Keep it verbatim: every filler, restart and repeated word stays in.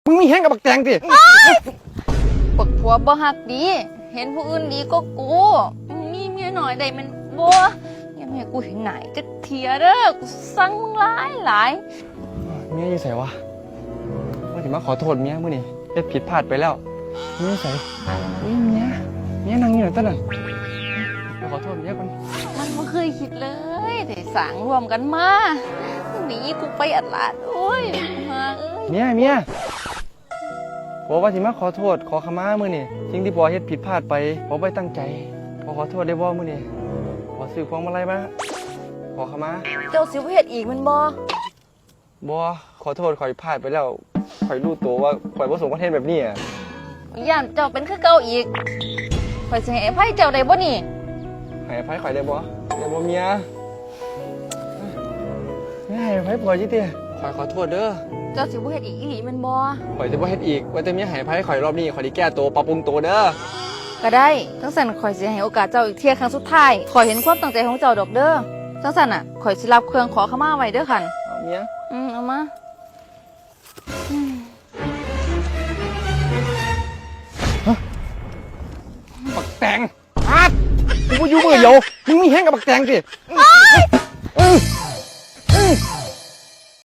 มึงมีแฮงกับบักแตงติ บักผัวบ่ฮักดี เห็นผู้อื่นดีก็กู มึงมีเมียน้อยได้แม่นบ่ อย่าให้กูเห็นหน้าจักเทื่อเด้อ กูซังมึงหลายหลาย เมียอยู่ไสวะ ว่าสิมาขอโทษเมียมื้อนี้ เฮ็ดผิดพลาดไปแล้ว เมียอยู่ไส อุ้ย เมีย เมียนั่งอยู่นั่นตะนั่น ไปขอโทษเมียก่อน มันบ่เคยคิดเลย ได้สร้างร่วมกันมา หนีกูไปอัดลาด โอ้ย มาเอ้ย เมีย เมีย ผัวว่าสิมาขอโทษ ขอขมามื้อนี้ สิ่งที่ผัวเฮ็ดผิดพลาดไป ผัวบ่ได้ตั้งใจ ผัวขอโทษได้บ่มื้อนี้ ผัวซื้อพวงมาลัยมา ขอขมา เจ้าสิบ่เฮ็ดอีกแม่นบ่ บ่ ขอโทษ ข้อยพลาดไปแล้ว ข้อยรู้ตัวว่าข้อยบ่สมควรเฮ็ดแบบนี้อะ ย่านเจ้าเป็นคือเก่าอีก ข้อยสิให้อภัยเจ้าได้บ่นี่ ให้อภัยข้อยได้บ่ ได้บ่เมีย เมียให้อภัยผัวอยู่ติ ข้อยขอโทษเด้อ เจ้าสิบ่เฮ็ดอีกอีหลีแม่นบ่ ข้อยสิบ่เฮ็ดอีก ว่าแต่เมียให้อภัยข้อยรอบนี้ ข้อยสิแก้ตัว ปรับปรุงตัวเด้อ ก็ได้ จั่งซั้นข้อยสิให้โอกาสเจ้าอีกเทื่อครั้งสุดท้าย ข้อยเห็นความตั้งใจของเจ้าดอกเด้อ จั่งซั้นน่ะ ข้อยสิรับเครื่องขอขมาไว้เด้อคัน เอาเมีย อืม เอามา บักแตง อาด กูบ่อยู่มื้อเดียว มึงมีแฮงกับบักแตงติ เอ้ย เอ้ย